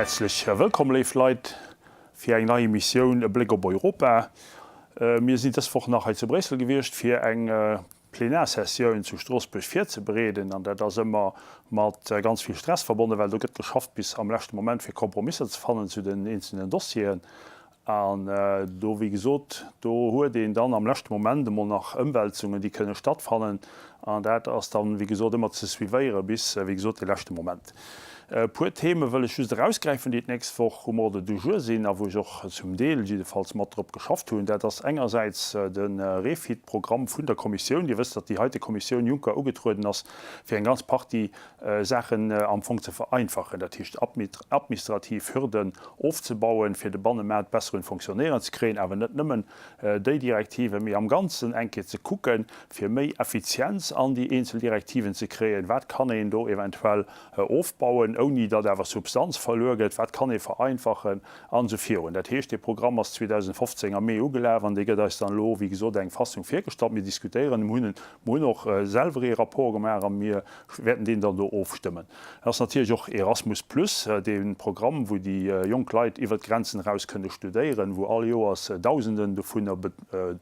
Häerzlech wëllkomm, léif Leit, fir eng nei Emissioun E Bléck op Europa. Mir sinn dës Woch nach hei zu Bréissel gewiescht, fir eng Plenarsessioun zu Stroossbuerg virzebereeden. An dat ass ëmmer mat ganz vill Stress verbonnen, well do gëtt geschafft bis am leschte Moment, fir Kompromisser ze fannen zu den eenzelnen Dossieren. An do, wéi gesot, do huet een dann am leschte Moment emol nach Ëmwälzungen, déi kënne stattfannen. An dat ass dann, wéi gesot, ëmmer ze suivéiere bis, wéi gesot, de leschte Moment. E puer Theme wëll ech just erausgräifen, déi d'nächst Woch um Ordre du jour sinn a wou ech och zum Deel jiddefalls mat drop geschafft hunn. Dat ass engersäits de REFIT-Programm vun der Kommissioun. Dir wësst, datt déi heite Kommissioun Juncker ugetrueden ass, fir eng ganz Partie Saachen am Fong ze vereinfachen, dat heescht administrativ Hürden ofzebauen, fir de Bannemaart besser un d'Fonctionnéieren ze kréien, awer net nëmmen déi Direktiven, mee am Ganzen eng Kéier ze kucken, fir méi Effizienz an déi eenzel Direktiven ze kréien, wat kann een do eventuell ofbauen, ouni datt awer Substanz verluer gëtt, wat kann ee vereinfachen an esou virun. Dat heescht, dee Programm ass 2015 am Mee ugelaf an dee gëtt eis dann elo, wéi gesot, eng Fassung virgestallt. Mir diskutéieren, mir hunn och selwer ee Rapport gemaach a mir wäerten deen dann do ofstëmmen. Et ass natierlech och Erasmus Plus, dee Programm, wou déi jonk Leit iwwert d'Grenzen eraus kënne studéieren, wou all Joers Dausenden dovunner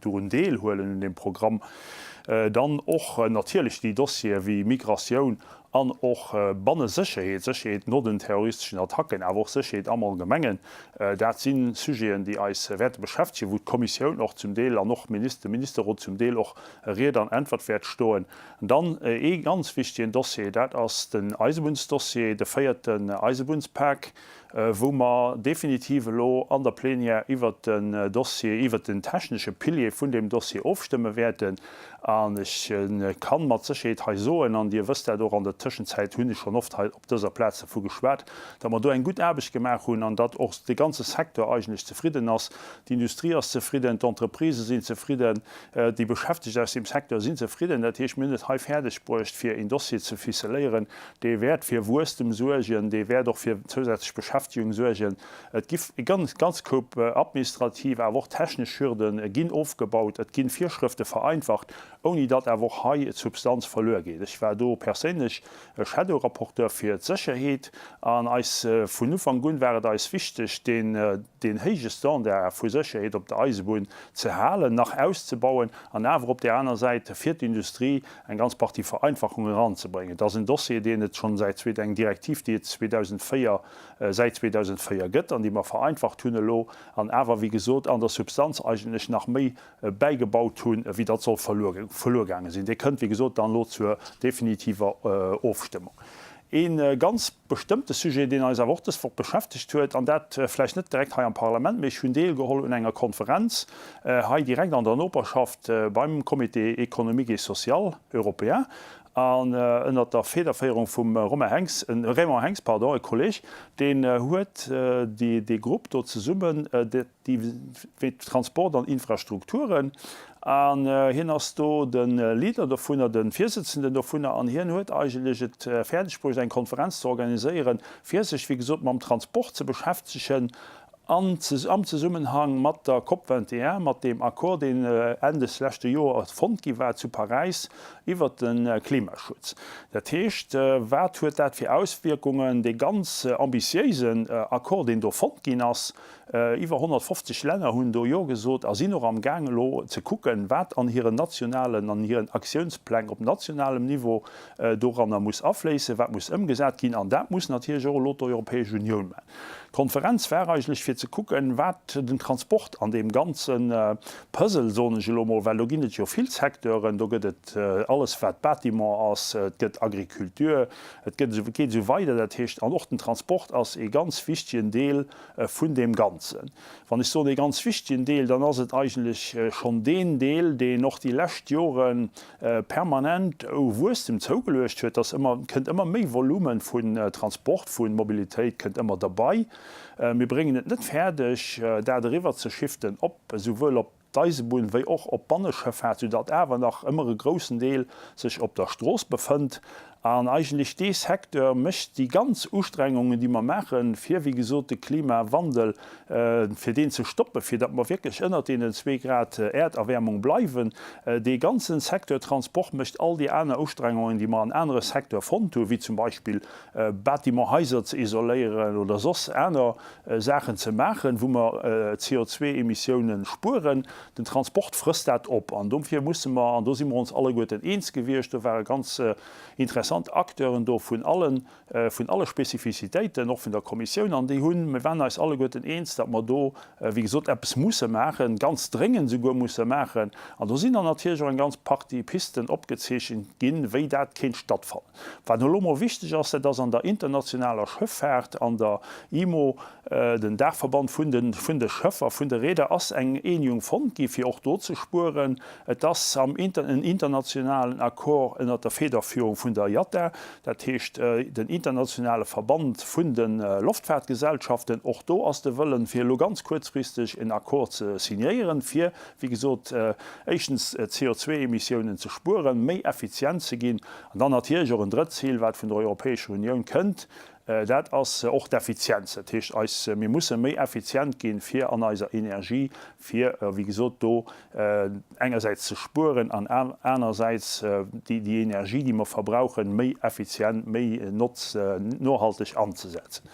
dorun deelhuelen un deem Programm. Dann och natierlech déi Dossiere wéi Migratioun an och Bannesécherheet, Sécherheet no den terroristeschen Attacken, awer och Sécherheet am Allgemengen. Dat si Sujeten, déi eis wäerte beschäftegen, wou d'Kommissioun och zum Deel an och de Ministerrot zum Deel och Ried an Äntwert wäert stoen. Dann ee ganz wichtigen Dossier, dat ass den Eisebunnsdossier, de véierten Eisebunnspak, wou mer definitiv elo an der Plénière iwwert den Dossier, iwwert den technesche Pilier vun deem Dossier ofstëmme wäerten. An ech ka mat Sécherheet hei soen, an Dir wësst dat och, an der Tëschenzäit hunn ech schonn oft hei op dëser Plaz dervu geschwat, datt mer do eng gutt Aarbecht gemaach hunn an datt och de ganze Secteur eigentlech zefridden ass. D'Industrie ass zefridden, d'Entreprisë sinn zefridden, Déi Beschäftegt aus deem Secteur sinn zefridden. Dat heescht, mir hunn et hei fäerdeg bruecht, fir een Dossier ze ficeléieren, dee wäert fir Wuesstem suergen, dee wäert och fir zousätzlech Beschäftegung suergen. Et gi e ganz Koup administrativ, awer och technesch Hürde ginn ofgebaut, et gi Virschrëfte vereinfacht, ouni datt awer och hei d'Substanz verluer geet. Ech war do perséinlech Shadow-Rapporteur fir d'Sécherheet an eis vun Ufank un war et eis wichteg, deen deen héije Standard vu Sécherheet op der Eisebunn ze halen, nach auszebauen an awer op där aner Säit fir d'Industrie eng ganz Partie Vereinfachungen eranzebréngen. Et ass en Dossier, deen et schonn säit zwee, eng Direktiv, déi et 2004, säit 2004 gëtt an déi mer vereinfacht hunn elo an awer, wéi gesot, an der Substanz eigentlech nach méi bäigebaut hunn, wéi datt soll verluer gaange sinn. Dee kënnt, wéi gesot, dann elo zur definitiver Ofstëmmung. Ee ganz bestëmmte Sujet, deen eis awer och dës Woch beschäftegt huet, an dat vläicht net direkt hei am Parlament, mee ech hunn deelgeholl un enger Konferenz hei direkt an der Noperschaft beim Comité économique et social européen an ënnert der Federféierung vum Romain Henx, Raymond Henx, pardon, e Kolleg, deen huet dee Grupp do zesummen, déi wéi Transport an Infrastrukturen, an hien ass do de Leader dovunner, de Virsëtzenden dovunner, an hien huet eigentlech et fäerdeg bruecht eng Konferenz ze organiséieren, fir sech, wéi gesot, mam Transport ze beschäftegen an am Zesummenhang mat der COP 21, mat deem Accord, deen Enn des leschte Joers fonnt gi war zu Paräis iwwert de Klimaschutz. Dat heescht, wat huet dat fir Auswierkungen, dee ganz ambitiéisen Accord, deen do fonnt ginn ass, Iwwer 150 Länner hunn do Jo gesot a sinn och am Gaang elo ze kucken, wat an hiren nationalen, an hiren Aktiounspläng op nationalem Niveau doranner muss afléissen, wat muss ëmgesat ginn. An dat muss natierlech och elo d'Europäesch Unioun maachen. D'Konferenz war eigentlech fir ze kucken, wat den Transport an deem ganze Puzzle, soen ech elo mol, well do ginn et jo vill Secteuren, do gëtt et alles wat Bâtiment ass, et gëtt Agriculture, et gëtt esou, geet esou weider. Dat heescht, an och den Transport ass ee ganz wichtigen Deel vun deem Ganzen. Wann ech soen ee ganz wichtigen Deel, dann ass et eigentlech schonn deen Deel, deen och déi lescht Jore permanent u Wuesstem zougeluecht huet, dass ëmmer, kënnt ëmmer méi Volume vun Transport, vu Mobilitéit kënnt ëmmer derbei. Mir bréngen et net fäerdeg, dat eriwwer ze shiften op esouwuel op d'Eisebunn wéi och op d'Banneschëffaart, soudatt awer nach ëmmer e groussen Deel sech op der Strooss befënnt. An eigentlech dee Secteur mécht déi ganz Ustrengungen, déi mer maachen, fir, wéi gesot, de Klimawandel, fir deen ze stoppen, fir datt mer wierklech ënnert deenen zwee Grad Äerderwäermung bleiwen. Dee ganze Secteur Transport mécht all déi aner Ustrengungen, déi mer an anere Secteur fonnt hunn, wéi zum Beispill Bâtiment, Haiser ze isoléieren oder soss aner Saachen ze maachen, wou mer CO2-Emissiounen spueren. Den Transport frësst dat op. An dofir musse mer, an do si mer ons alleguerten eens gewiescht, do ware ganz interessant Acteuren do vun allen, vun alle Spezifizitéiten, och vun der Kommissioun, an déi hunn, mir waren eis alleguerten eens, datt mer do, wéi gesot, eppes musse maachen, ganz dréngend esouguer musse maachen. An do sinn dann natierlech och eng ganz Partie Pisten opgezeechent ginn, wéi dat kéint stattfannen. Wat elo mol wichteg ass, dat ass an der internationaler Schëffaart, an der IMO, den Daachverband vun de vun de Schëffer, vun de Reeder, ass eng Eenegung fonnt gi fir och do ze spueren. Et ass am en internationalen Accord ënnert der Federführung vun der IATA, dat heescht den internationale Verband vun de Loftfahrtgesellschaften. Och do ass de Wëllen, fir elo ganz kuerzfristeg en Accord ze signéieren, fir, wéi gesot, éischtens d'CO2-Emissiounen ze spueren, méi effizient ze ginn an dann natierlech och en drëtt Zil, wat vun der Europäescher Unioun kënnt, dat ass och d'Effizienz. Dat heescht, eis, mir musse méi effizient ginn, fir an eiser Energie, fir, wéi gesot, do engersäits ze spueren an anersäits déi Energie, déi mer verbrauchen, méi effizient, méi notz-, nohalteg anzesetzen.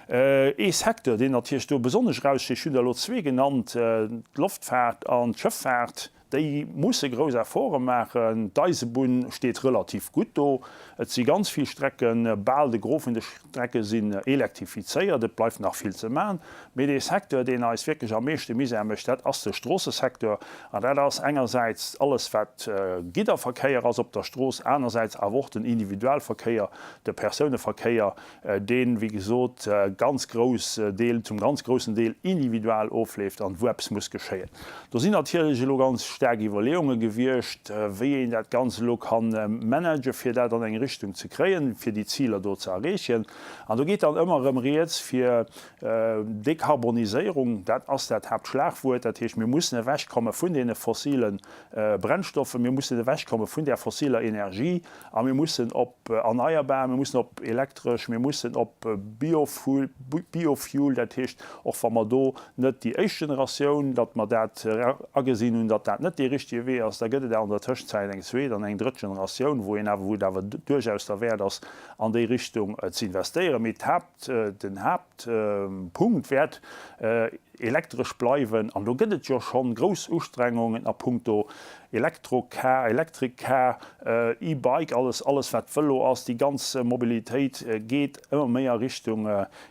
Ee Secteur, deen natierlech do besonnesch eraussteet, ech hunn der elo zwee genannt, d'Loftfaart an d'Schëffaart, déi musse grouss Efforte maachen. D'Eisebunn steet relativ gutt do. Et si ganz vill Strecken, bal de Gros vun de Strecke sinn elektrifizéiert. Et bleift nach vill ze maachen. Mee dee Secteur, deen eis wierklech am meeschte Misär mécht, dat ass de Stroossesecteur. An dat ass engersäits alles, wat Gidderverkéier ass op der Strooss, anersäits awer och den Individualverkéier, de Persouneverkéier, deen, wéi gesot, ganz grouss Deel, zum ganz groussen Deel individual ofleeft an wou eppes muss geschéien. Do sinn natierlech elo ganz staark Iwwerleeunge gewiescht, wéi een dat Ganzt elo ka managen, fir dat an eng Richtung ze kréien, fir déi Ziler do ze erreechen. An do geet dann ëmmer erëm Rieds fir Dekarboniséierung, dat ass dat Haaptschlagwuert. Dat heescht, mir mussen ewechkomme vun deene fossile Brennstoffen, mir mussen ewechkomme vun där fossiler Energie a mir mussen op erneierbar, mir mussen op elektresch, mir mussen op Biofuel, Biofuel, dat heescht, och wa mer do net déi éischt Generatioun, datt mer dat agesinn hunn, datt dat net dee richtige Wee ass, da gëtt et awer an der Tëschenzäit eng zweet an eng drëtt Generatioun, wou een awer, wou et awer duerchaus derwäert ass, an déi Richtung ze investéieren. Mee d'Haapt, den Haaptpunkt wäert elektresch bleiwen. An do gëtt et jo schonn grouss Ustrengungen a puncto Elektrocar, Electric Car, E-Bike, alles, alles wat Vëlo ass, déi ganz Mobilitéit geet ëmmer méi a Richtung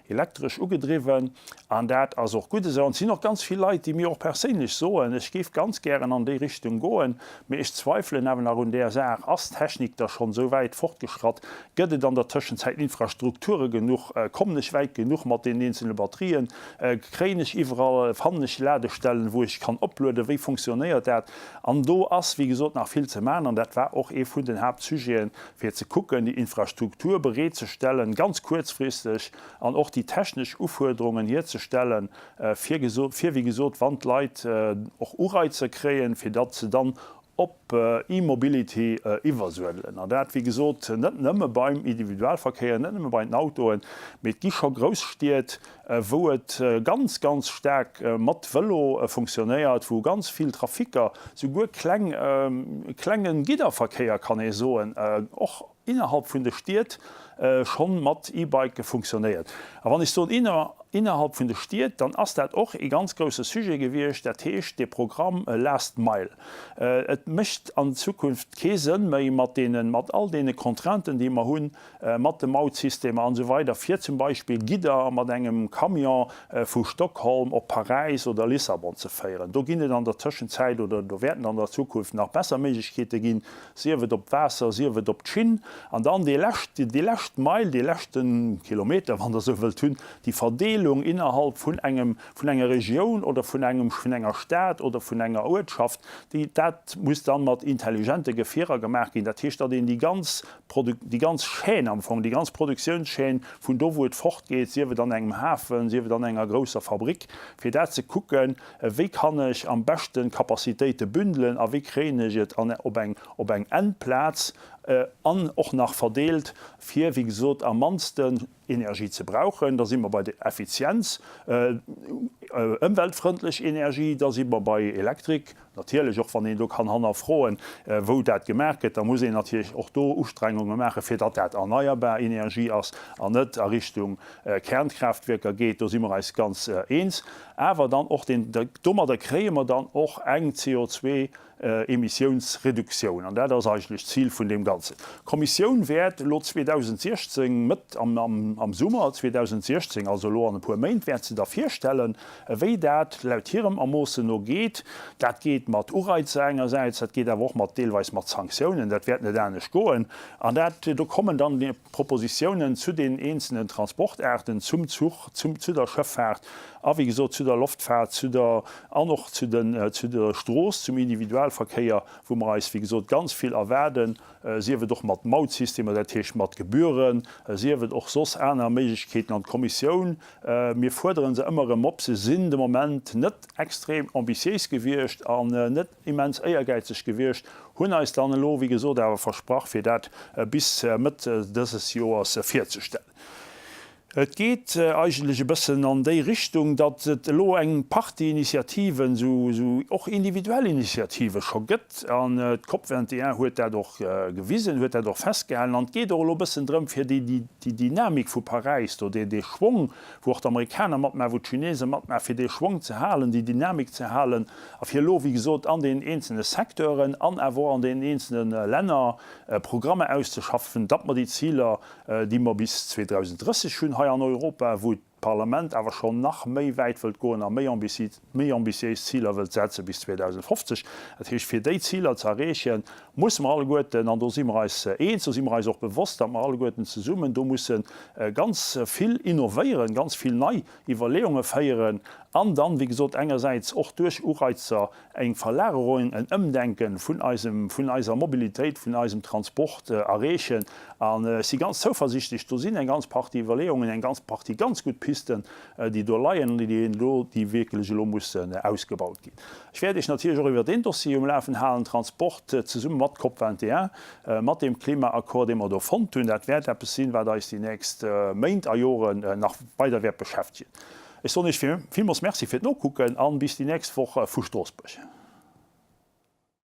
elektresch ugedriwwen. An dat ass och gutt esou. An et sinn och ganz vill Leit, déi mir och perséinlech soen, ech géif ganz gären an déi Richtung goen, mee ech zweifelen awer nach un där Saach. Ass d'Technik da schonn esou wäit fortgeschratt? Gëtt et an der Tëschenzäit Infrastrukture genuch? Kommen ech wäit genuch mat deenen eenzele Batterien? Kréien ech iwwerall, fannen ech Ladestellen, wou ech kann oplueden? Wéi funktionéiert dat? An do ass, wéi gesot, nach vill ze maachen. An dat war och ee vun den Haaptsujeten, fir ze kucken, déi Infrastruktur bereetzestellen, ganz kuerzfristeg, an och déi technesch Ufuerderungen hierzestellen, fir, fir, wéi gesot, wann d'Leit och Ureizer kréien, fir datt se dann op E-Mobility iwwersuedelen. An dat, wéi gesot, net nëmme beim Individualverkéier, net nëmme bei den Autoen, mee et gi scho grouss Stied, wou et ganz, ganz staark mat Vëlo funktionéiert, wou ganz vill Traficker, souguer kleng, klenge Gidderverkéier, kann ee soen, och innerhalb vun de Stied schonn mat E-Bike funktionéiert. A wann ech soen innerhalb vun de Stied, dann ass dat och ee ganz grousse Sujet gewiescht, dat heescht dee Programm Last Mile. Et mécht an Zukunft kee Sënn méi mat deenen, mat all deene Contrainten, déi mer hunn, mat de Mautsystemer an esou weider, fir zum Beispill Gidder mat engem Camion vu Stockholm op Paräis oder Lissabon ze féieren. Do ginn et an der Tëschenzäit oder do wäerten an der Zukunft nach besser Méiglechkeete ginn, sief et op d'Waasser, sief et op d'Schinn, an dann déi lescht, déi lescht Meil, dee leschte Kilometer, wann Der esou wëllt, hunn, déi Verdeelung innerhalb vun engem, vun enger Regioun oder vun engem, vun enger Stad oder vun enger Uertschaft, déi, dat muss dann mat intelligente Gefierer gemaach ginn. Dat heescht, datt een déi ganz Produ, déi ganz Chaîne am Fong, déi ganz Produktiounschaîne vun do, wou et fortgeet, sief et an engem Hafen, sief et an enger grousser Fabrik, fir dat ze kucken, Wéi kann ech am beschten Capacitéite bündelen a wéi kréien ech et an op eng op eng Endplaz? an och nach verdeelt, fir, wéi gesot, am mannsten Energie ze brauchen. Da si mer bei der Effizienz, ëmweltfrëndlech Energie, da si mer bei Elektrik. Natierlech, och wann een do kann hannerfroen, wou dat gemaach gëtt, da muss een natierlech och do Ustrengunge maachen, fir datt dat erneierbar Energie ass an net a Richtung Kernkraftwierker geet. Do si mer eis ganz eens. Awer dann och deen, domadder kréie mer dann och eng CO2 Emissiounsreduktioun, an dat ass eigentlech d'Zil vun deem Ganzen. D'Kommissioun wäert elo 2016, Mëtt am Summer 2016, also elo an e puer Méint, wäert se da virstellen, wéi dat laut hirem Ermoossen no geet. Dat geet mat Ureizer engersäits, dat geet awer och mat deelweis mat Sanktiounen, dat wäert net anescht goen. An dat, do kommen dann Propositiounen zu den eenzelnen Transportaarten, zum Zuch, zum, zu der Schëffaart a wéi gesot zu der Loftfaart, zu der, an och zu den, zu der Strooss, zum Individualverkéier, wou mer eis wéi gesot ganz vill erwaarden, sief et och mat Mautsystemer, dat heescht mat Gebühren, sief et och soss aner Méiglechkeeten. An d'Kommissioun, mir fuerdere se ëmmer erëm op, se sinn de Moment net extrem ambitiéis gewiescht an net immens éiergäizeg gewiescht, hunn eis dann elo, wéi gesot, awer versprach, fir dat bis Mëtt dëses Joers virzestellen. Et geet eigentlech e bëssen an déi Richtung, datt et elo eng Partie Initiativen, esou och individuell Initiative scho gëtt, an d'COP 21 huet dat och gewisen, huet dat och festgehalen. An et geet och elo e bëssen drëm, fir déi Dynamik vu Paräis do, dee Schwong, wou och d'Amerikaner matmaachen, wou d'Chinese matmaachen, fir dee Schwong ze halen, déi Dynamik ze halen, A fir elo, wéi gesot, an deenen eenzelne Secteuren an awer och an deenen eenzelne Länner Programmer auszeschaffen, datt mer déi Ziler, déi mer bis 2030 hunn hei an Europa, wou d'Parlament awer schonn nach méi wäit wëllt goen a méi méi ambitiéis Ziler wëllt setze bis 2050, dat heescht, fir déi Ziler ze erreechen, musse mer alleguerten, an do si mer eis eens, do si mer eis och bewosst, datt mer alleguerten zesummen do musse ganz vill innovéieren, ganz vill nei Iwwerleeunge féieren an dann, wéi gesot, engersäits och duerch Ureizer eng Verlagerung, en Ëmdenke vun eisem, vun eiser Mobilitéit, vun eisem Transport erreechen. An ech si ganz zouversichtlech, do sinn eng ganz Partie Iwwerleeungen, eng ganz Partie ganz gutt Pisten, déi do leien an déi elo, déi wierklech elo mussen ausgebaut ginn. Ech wäert Iech natierlech och iwwert deen Dossier um Lafen halen, Transport, zesumme mat COP 21, mat deem Klimaaccord, dee mer do fonnt hunn. Dat wäert eppes sinn, wat eis déi nächst Méint a Joren nach weider wäert beschäftegen. Ech soen Iech villmools Merci fir d'Nokucken an bis déi nächst Woch vu Stroossbuerg.